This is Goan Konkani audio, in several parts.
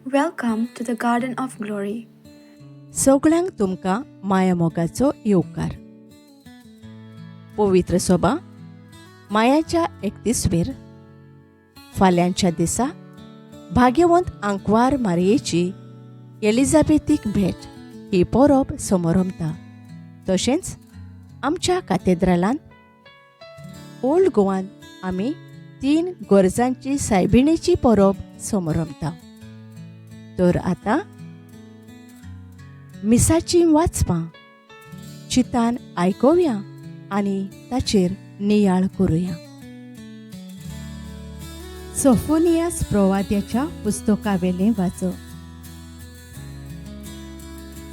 Welcome to the Garden of Glory. सगळ्यांक तुमकां मायामोगाचो येवकार. पवित्र सोबा मायाच्या एकतीसवेर फाल्यांच्या दिसा भाग्यवंत आंकवार मारयेची एलिझाबेथीक भेट ही परब समरंभता. तशेंच आमच्या कातेद्रालांत ओल्ड गोवान आमी तीन गरजांची सायबिणीची परब समरंभता. तर आतां मिसाची वाचपां चितान आयकोवया आनी ताचेर नियाळ करुया. सोफोनियास प्रवाद्याच्या पुस्तकावेलें वाचप.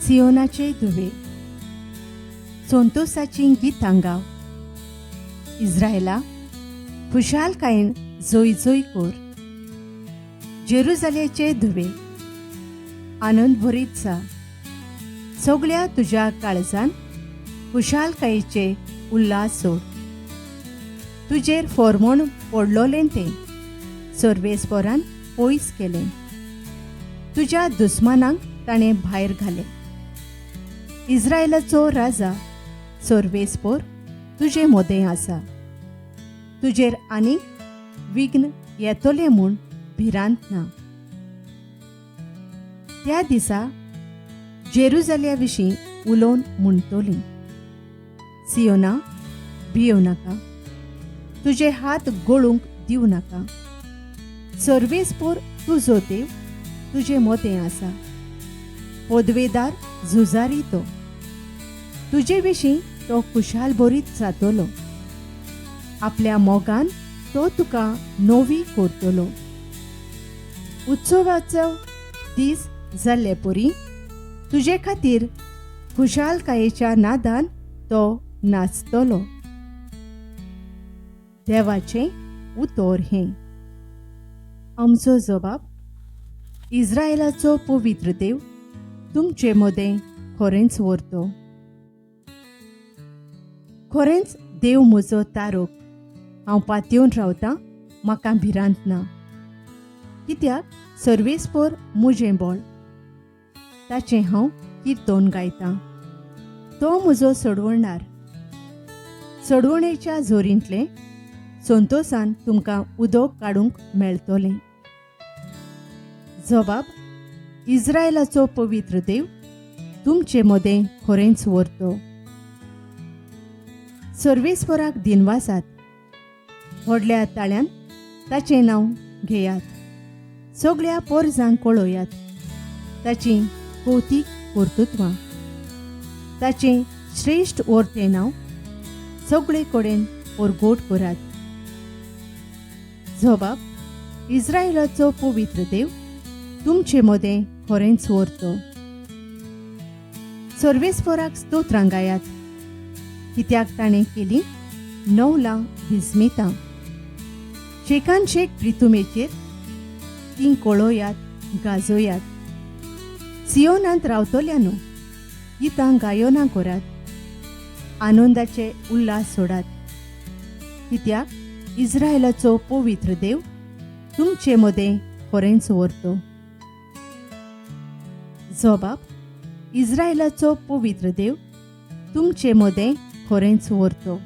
सियोनाचे धुवे, संतोसाचीं गितां गाव. इस्रायला, खुशालकायेन जोय जोय कोर. जेरुजाल्याचे धुवे, आनंद भरीत जा. सगळ्या तुज्या काळजान खुशालकायेचे उल्हास सोड. तुजेर फॉर्मोण पडलोलें तें सर्वेस्पोरान पयस केलें. तुज्या दुस्मानांक ताणें भायर घालें. इस्रायलाचो राजा सर्वेस्पोर तुजे मोदें आसा. तुजेर आनीक विघ्न येतलें म्हूण भिरांत ना. त्या दिसा जेरुजाल्या विशीं उलोवन म्हणटलीं, सियोना, भियोव नाका, तुजे हात गळूंक दिवं नाका. सर्वेस्पोर तुजो देव तुजे मोदें आसा. पदवेदार झुजारी तो. तुजे विशीं तो खुशाल भरीत जातलो. आपल्या मोगान तो तुका नवी करतलो. उत्सवाचो दीस जाल्ले परी तुजे खातीर खुशालकायेच्या नादान तो नाचतलो. देवाचें उतर हें. आमचो जबाब, इस्रायलाचो पवित्र देव तुमचे मदें खरेंच व्हरतो. खरेंच देव म्हजो तारोक, हांव पातयेवन रावतां, म्हाका भिरांत ना. कित्याक सर्वेस्पोर म्हजें बळ, ताचें हांव किर्तन गायतां. तो म्हजो सोडवणार. सोडवणेच्या जोरींतलें संतोसान तुमकां उदक काडूंक मेळटलें. जबाब, इस्रायलाचो पवित्र देव तुमचे मदें खरेंच व्हरतो. सर्वेस्पोराक दिनवासात, व्हडल्या ताळ्यान ताचें नांव घेयात. सगळ्या पोरजांक कळोयात ताचीं कौतीक कर्तृत्वां. ताचें श्रेश्ठ ओर्तें नांव सगळे कडेन परगोट करात. जबाब, इस्रायलाचो पवित्र देव तुमचे मदें खरेंच व्हरतो. सर्वेस्पोराक स्तोत्रां गायात, कित्याक ताणें केलीं नवलां विस्मितां. शेकान शेक प्रितुमेचेर तीं कळोयात, गाजोयात. सियोनांत रावतल्यानो, गितां गायोना करात, आनंदाचे उल्हास सोडात. कित्याक इस्रायलाचो पवित्र देव तुमचे मदें खरेंच व्हरतो. जबाब, इस्रायलाचो पवित्र देव तुमचे मदें खरेंच व्हरतो.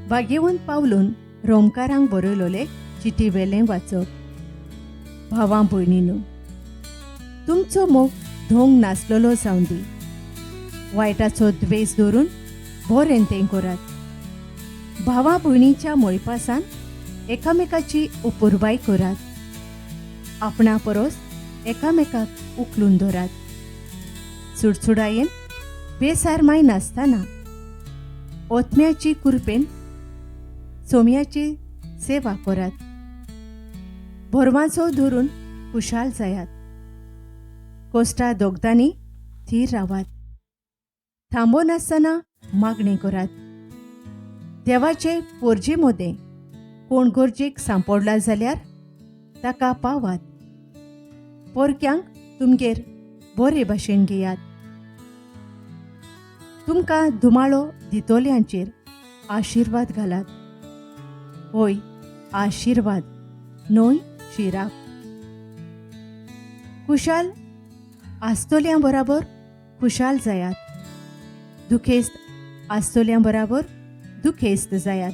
भाग्यवंत पावलून रोमकारांक बरयलोले चिटी वेलें वाचप. भावां भयणीनो, तुमचो मोग धोंग नासलेलो जावं दी. वायटाचो द्वेस धरून बरें तें करात. भावा भयणीच्या मोयपासान एकामेकाची अपुरबाय करात. आपणा परस एकामेकाक उखलून धरात. सुडसुडायेन बेसारमाय नासतना ओतम्याची कुरपेन सोम्याची सेवा करात. भरवांचो धरून खुशाल जायात. कोश्टा दोगदांनी थीर रावात. थांबो नासतना मागणें करात. देवाचे पोरजे मोदें कोण गरजेक सांपडला जाल्यार ताका पावात. पोरक्यांक तुमगेर बरे भाशेन घेयात. तुमकां धुमाळो दितोल्यांचेर आशिर्वाद घालात. होय, आशिर्वाद न्हय शिराप. खुशाल आसतोल्यां बराबर खुशाल जायात, दुखेस्त आसतोल्यां बराबर दुखेस्त जायात.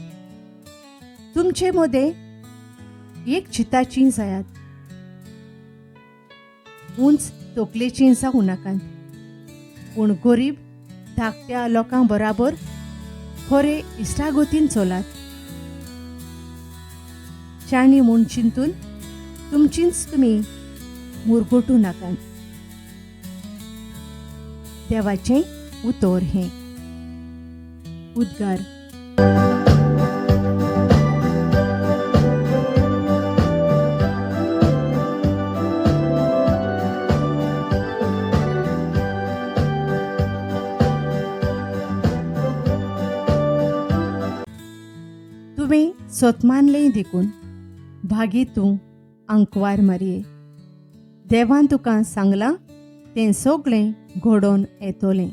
तुमचे मदें एक चिताची जायात, उंच तकलेचीं जावं नाकात, पूण गरीब धाकट्या लोकां बराबर खरे इश्टागतीन चलात. शाणी म्हूण चिंतून तुमचींच तुमी मुरगटूं नाकात. देवाचें उतर हें. उद्गार. तुवें सोतमानलें देखून भागी तूं आंकवार मारये. देवान तुका सांगलां तें सगळें घडोवन येतलें.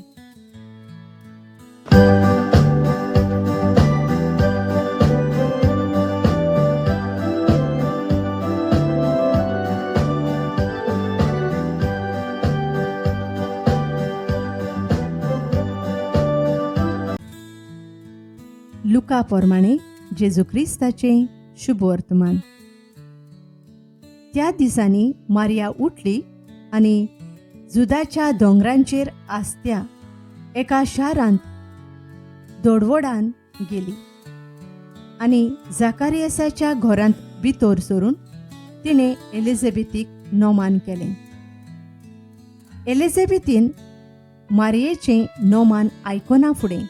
लुका प्रमाणे जेजू क्रिस्ताचें शुभवर्तमान. त्या दिसांनी मारिया उठली आनी जुदाच्या दोंगरांचेर आसत्या एका शारांत दोडवडान गेली आनी जाकारियसाच्या घरांत भितर सरून तिणें एलिझाबेथीक नोमान केलें. एलिझाबेथीन मारियेचें नोमान आयकना फुडें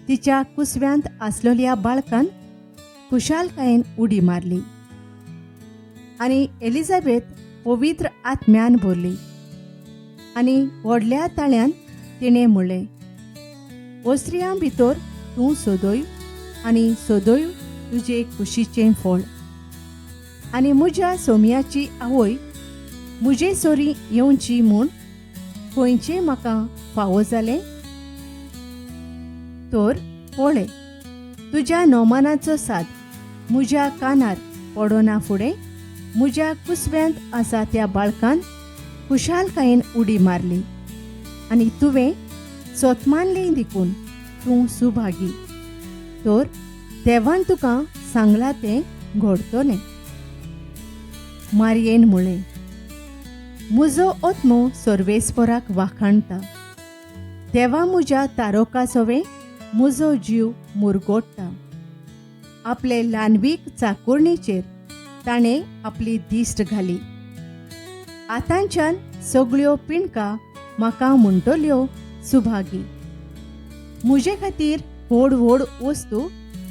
तिच्या कुसव्यांत आसलेल्या बाळकान खुशालकायेन उडी मारली आनी एलिझाबेथ पवित्र आत्म्यान भरली आनी व्हडल्या ताळ्यान तिणें म्हणलें, ओसऱ्यां भितर तूं सोदय आनी सोदय तुजे कुशीचें फळ, आनी म्हज्या सोम्याची आवय म्हजे सोरी येवची म्हूण खंयचें म्हाका फावो जालें? तर पळय, तुज्या नोमानाचो साद म्हज्या कानार पडना फुडें म्हज्या कुसव्यांत आसा त्या बाळकान खुशालकायेन उडी मारली आनी तुवें सोतमानलें देखून तूं सुभागी. तर देवान तुका सांगलां तें घडतलें. मारयेन म्हणलें, म्हजो आत्मो सर्वेस्पराक वाखाणता, देवा म्हज्या तारोका सवें म्हजो जीव मुरगोडटा. आपले ल्हानवीक चाकोरणीचेर ताणें आपली दिश्ट घाली. आतांच्यान सगळ्यो पिंडका म्हाका म्हणटल्यो सुभागी. म्हजे खातीर व्हड व्हड वस्तू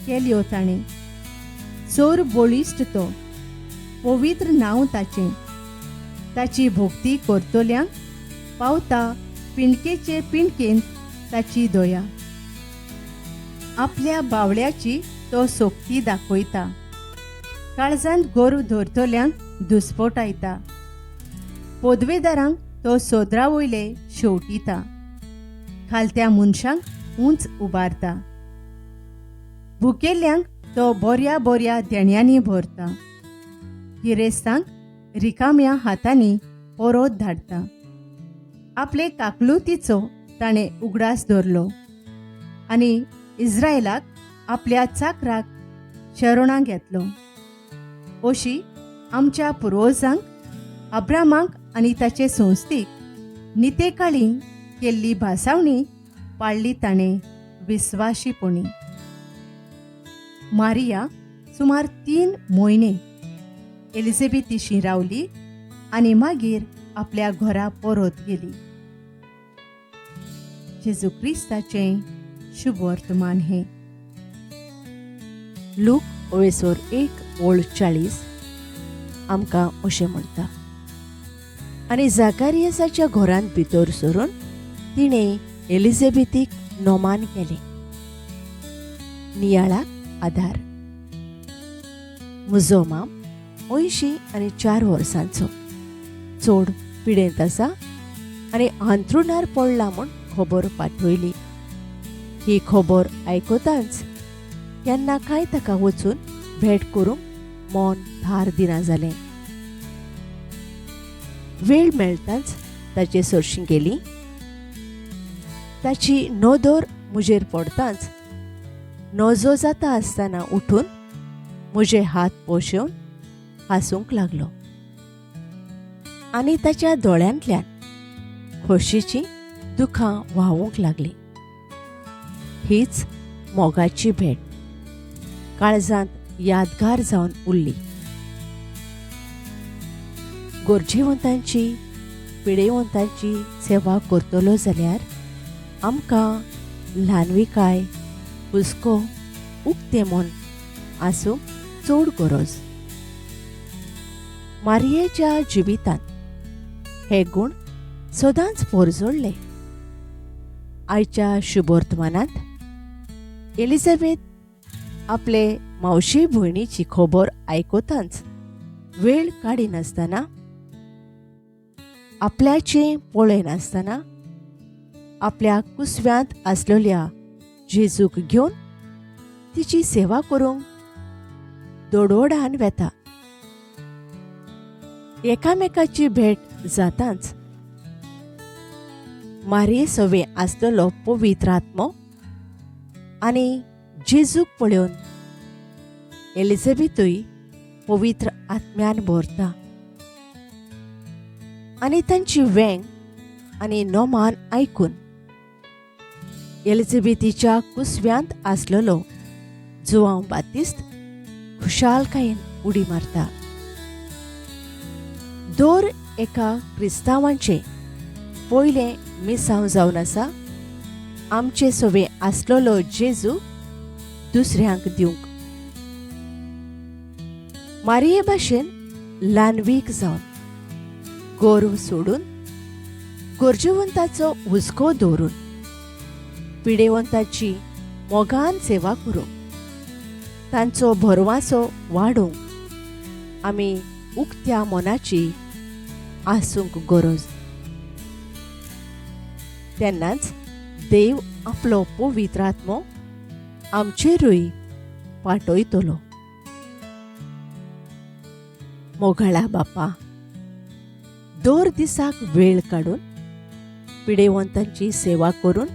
केल्यो ताणें. चोर बळिश्ट तो, पवित्र नांव ताचें. ताची भक्ती करतल्यांक पावता पिंडकेचे पिंडकेंत ताची दया. आपल्या बावळ्याची तो सोक्ती दाखयता, काळजांत गोरव धरतल्यांक दुस्पोटायता, पदवेदारांक तो सोदरा वयले शेवटिता, खालत्या मनशांक उंच उबारता, भुकेल्ल्यांक तो बऱ्या बऱ्या देण्यांनी भरता, गिरेस्तांक रिकाम्या हातांनी परत धाडटा. आपले काकलुतीचो ताणें उगडास दवरलो आनी इस्रायलाक आपल्या चाकराक शरणां घेतलो. अशी आमच्या पुर्वजांक अब्रामाक आनी ताचे संस्थेक नितेकाळी केल्ली भासावणी पाळ्ळी ताणें विस्वाशीपणी. मारिया सुमार 3 म्हयने एलिझाबेथीशी रावली आनी मागीर आपल्या घरा परत गेली. जेजू क्रिस्ताचें शुभवर्तमान हें. लूक ओवेसोर 1:40 आमकां अशें म्हणटा, आनी जाकारियसाच्या घरांत भितर सरून तिणें एलिझाबेथीक नोमान केलें. नियाळाक आधार. म्हजो माम 84 वर्सांचो, चड पिडेंत आसा आनी हांतरुणार पडला म्हूण खबर पाठयली. ही खबर आयकताच केन्ना काय ताका वचून भेट करूंक मन थार दिना जालें. वेळ मेळटाच ताचे सरशीं गेली. ताची नदर म्हजेर पडताच नजो जाता आसतना उठून म्हजे हात पोशेवन हांसूंक लागलो आनी ताच्या दोळ्यांतल्यान खोशीचीं दुखां व्हांवूंक लागलीं. हीच मोगाची भेट काळजांत यादगार जावन उरली. गरजेवंतांची, पिडेवंतांची सेवा करतलो जाल्यार आमकां ल्हानविकाय, हुस्को, उक्तें मन आसूंक चड गरज. मारियेच्या जिवितांत हे गूण सदांच पोरजोडले. आयच्या शुभवर्तमानांत एलिझाबेथ आपले मावशे भयणीची खबर आयकतांच वेळ काडिनासतना, आपल्याचें पळयनासतना आपल्या कुसव्यांत आसलेल्या जेजूक घेवन तिची सेवा करूंक दोडोडान वेता. एकामेकाची भेट जातांच मारये सवे आसलेलो पवित्र आत्मो आनी जेजूक पळोवन एलिझाबेथूय पवित्र आत्म्यान भरता आनी तांची वेंग आनी नोमान आयकून एलिझाबेथीच्या कुसव्यांत आसलेलो जुवांव बातिस्त खुशालकायेन उडी मारता. दर एका क्रिस्तांवांचें पयलें मिसांव जावन आसा आमचे सवे आसलेलो जेजू दुसऱ्यांक दिवंक. मारिये भाशेन ल्हानवीक जावन गोरव सोडून, गरजेवंताचो हुस्को दवरून, पिडेवंताची मोगान सेवा करूंक, तांचो भरवासो वाडोवंक आमी उक्त्या मनाची आसूंक गरज. तेन्नाच देव आपलो पवित्र आत्मो आमचेरूय पाटयतलो. मोगाळा बापा, दर दिसाक वेळ काडून पिडेवंतांची सेवा करून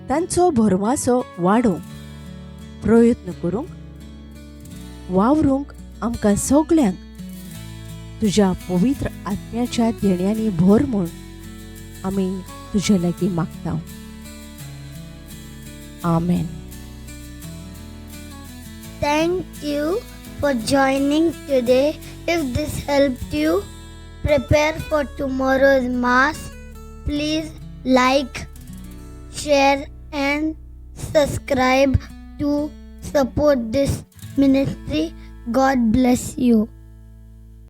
तांचो भरवासो वाडोवंक प्रयत्न करूंक, वावरूंक आमकां सगल्यांक तुज्या पवित्र आत्म्याच्या देण्यांनी भर म्हूण आमी तुजे लागीं मागता. आमेन. Thank you for joining today. If this helped you prepare for tomorrow's Mass, please like, share, and subscribe to support this ministry. God bless you.